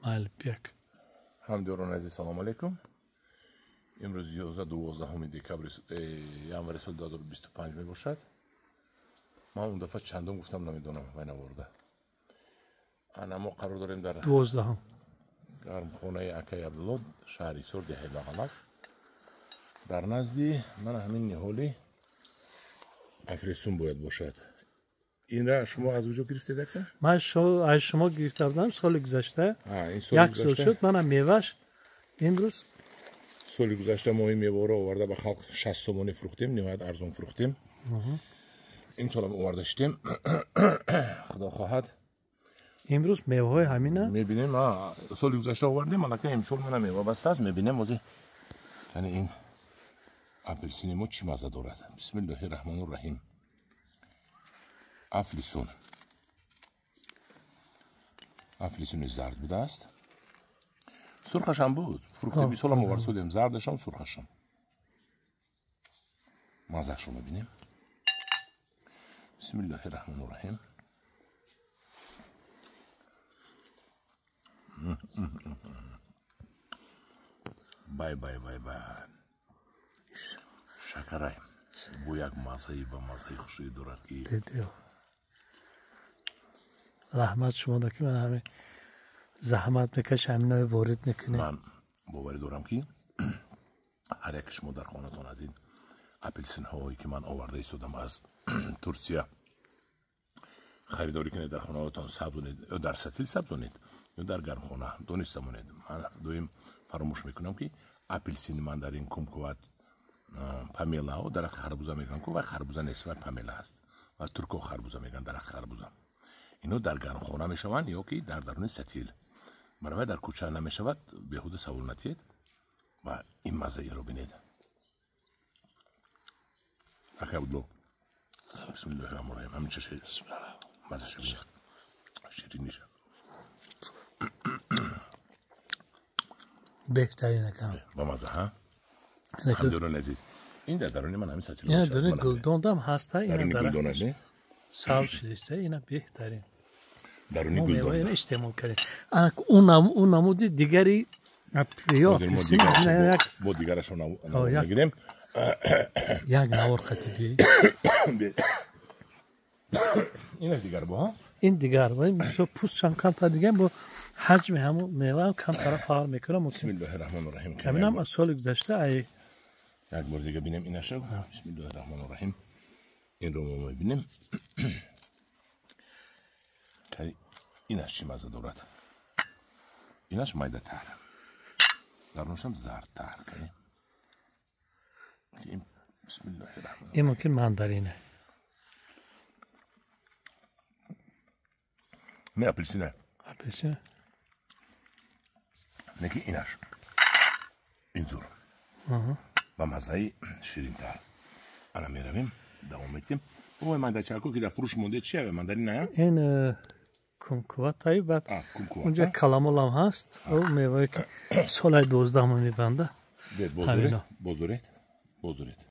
Майли, бияк. Ҳамдиёрони азиз, салому алейкум. Имрӯз 11-12 декабри, январи соли 2025 мебошад. Ман он дафъа чандум гуфтам, намедонам, вай наворда. Ана мо қарор дорем дар 12-ум. Гармхонаи акаи Абдулло, шаҳри Ҳисор, деҳаи Бағалак. Дар назди мана ҳамин ниҳоли афресун бояд бошад. Инра шумо аз куҷо гирифтед, ака? Ман аз шумо гирифта будам соли гузашта. Як сол шуд, мана меваш имрӯз. Соли гузашта мо ин меваро оварда ба халқ 60 сомонӣ фурӯхтем, ниҳоят арзон фурӯхтем. Имсолам оварда шудем, худо хоҳад. Имрӯз меваҳои ҳамина. Мебинем. Соли гузашта овардем, аллакай имсол мана мева бастааст. Мебинем ози, яъне ин апелсини мо чӣ мазза дорад. Бисмиллоҳи раҳмону раҳим. Афлисун, афлисуни зард будааст, сурхашам буд, фурӯхтем. Мисолам оварсудем, зардашам, сурхашам. Маззаашро мебинем. Бисмиллоҳи раҳмону раҳим. Бай, бай, бай, бай, шакарай! Бо як маззаи, ба маззаи хушрӯй дорад, ки Раҳмат шумода, ки ман ҳамин заҳмат мекаши, ҳаминои ворид мекунед. Ман боварӣ дорам, ки ҳар яке шумо дар хонатон аз ин апелсинҳое, ки ман оварда истодам аз Турсия, харидорӣ кунед, дар хонаҳоятон сабзонед ё дар сатил сабзонед, ё дар гармхона. Дониста монед, ман доим фаромӯш мекунам, ки апелсини мандарин, кумкуват, помелао, дарахти харбуза мегӯянд ку, вай харбуза нест, вай помела аст ва турко харбуза мегӯянд, дарахти харбуза. Ино дар гармхона мешаванд ё ки дар даруни сатил. Барои вай дар кӯча намешавад, беҳуда савол натиҳед. Ва ин мазза инро бинед, ака Абдулло. Бисмиллоҳи раҳмони раҳим. Ҳамин чаши маззаша бинед, шириниша. Беҳтарин, акам. Ба мазза, ҳа? Ҳамдиёрони азиз, ин дар даруни ман ҳамин сатил. Ина даруни гулдондам ҳаста. Даруни гулдонаш не? Сабз шудиста, ина беҳтарин. Даруни гулдон. Истеъмол кардем. Он намуди дигари. Бо дигарашро мегирем. Як навор хати. Инаш дигар бо. Ин дигар пӯстшам камтар дигар, бо ҳаҷми ҳамун меваам камтара фарқ мекунам. Бисмиллоҳи раҳмони раҳим. Ҳаминам аз соли гузашта ай. Як бор дига бинем инаша. Бисмиллоҳи раҳмони раҳим. Инро мо мебинем, инаш чӣ мазза дорад. Инаш майдатар, дарунашам зардтар. Бисмиллоҳи раҳмон. Ин мумкин мандарине. Не, апелсине. Апелсине. Не ки инаш ин зур, ба маззаи ширинтар. Ана меравем, давом метиҳем. Ой, майдачако, ки дар фурӯш монде, чи мандарина? Ин кумкуватаи, баъд унҷа каламолам ҳаст, мевае, ки солаи 12-ма мебанда. Боздоред, боздоред, боздоред.